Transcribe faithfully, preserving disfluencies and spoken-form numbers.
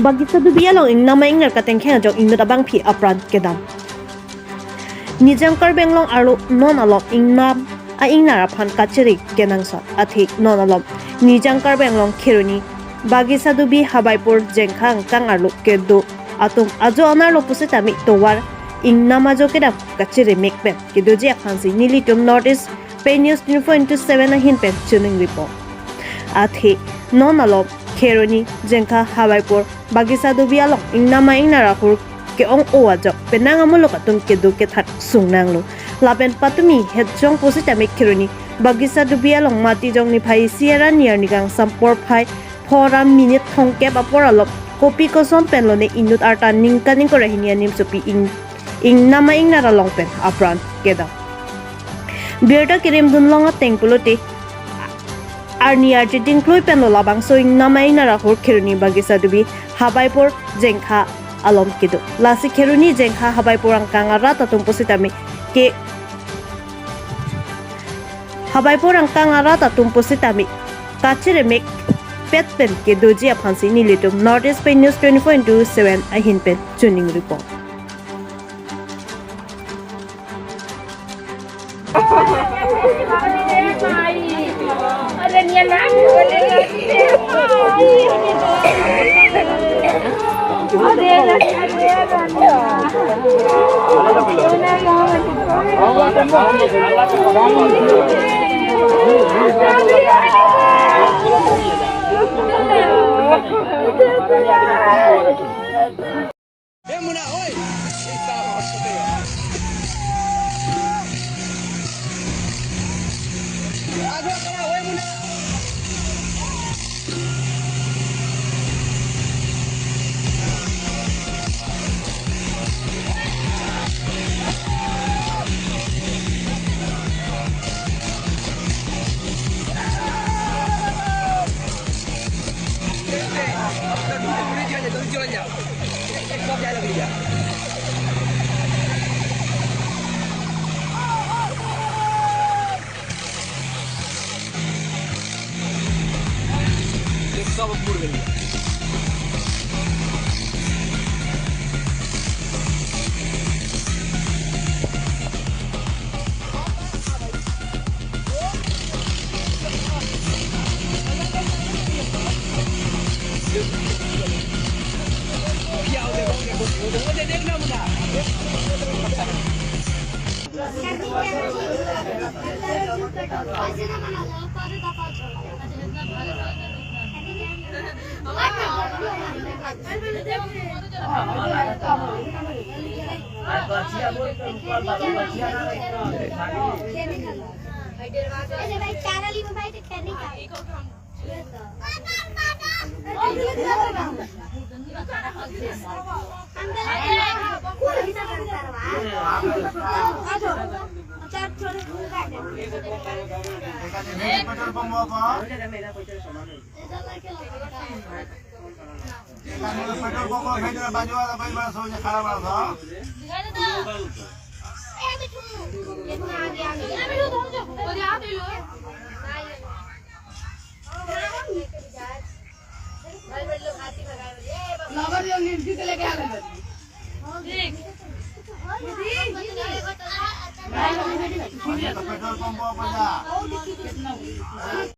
Bagisa Dubi along ingnam a-ingnar katengkheng ajok inut abangpi apran kedam. Nijang Karbi Anglong arlo non along ingnam a-ingnar aphan kachere kenangsot. Athe non along Nijang Karbi Anglong Kheroni Bagisa Dubi Habaipur Jengkha angkang arlo kedo atum ajo anerlo pusitame tovar ingnam ajo kedam kachere mek pen kedoji aphansi nelitum North East Pei News twenty-four into seven ahin pen choningri pon. Athe non along Kheroni Jengkha Habaipur Bagisa Dubi along ingnam a-ingnar ahur ke-ong-o ajok penang amuluk atum kedo kethat sungnanglo. Lapen patumi hetjong pusitame Kheroni Bagisa Dubi along Matijong niphai isi arni arni kangsam porphai phongo ra minute thomkep apor along kopi koson pen lone inut arta ningkan ingkoi ra hini animsopi ing ingnam a-ingnar along pen apran kedam. Birta kerim dunlong ateng pulote arni arje dingklui penlo labangso ingnam a-ingnar ahur Kheroni Bagisa Dubi Habaipur Jengkha along kedo. Lasi Kheroni Jengkha Habaipur angkang arat atum pusitame ke Habaipur angkang arat atum pusitame kachere mek pet pen kedoji aphansi nelitum North East Pei News twenty-four into seven ahin pen choningri pon.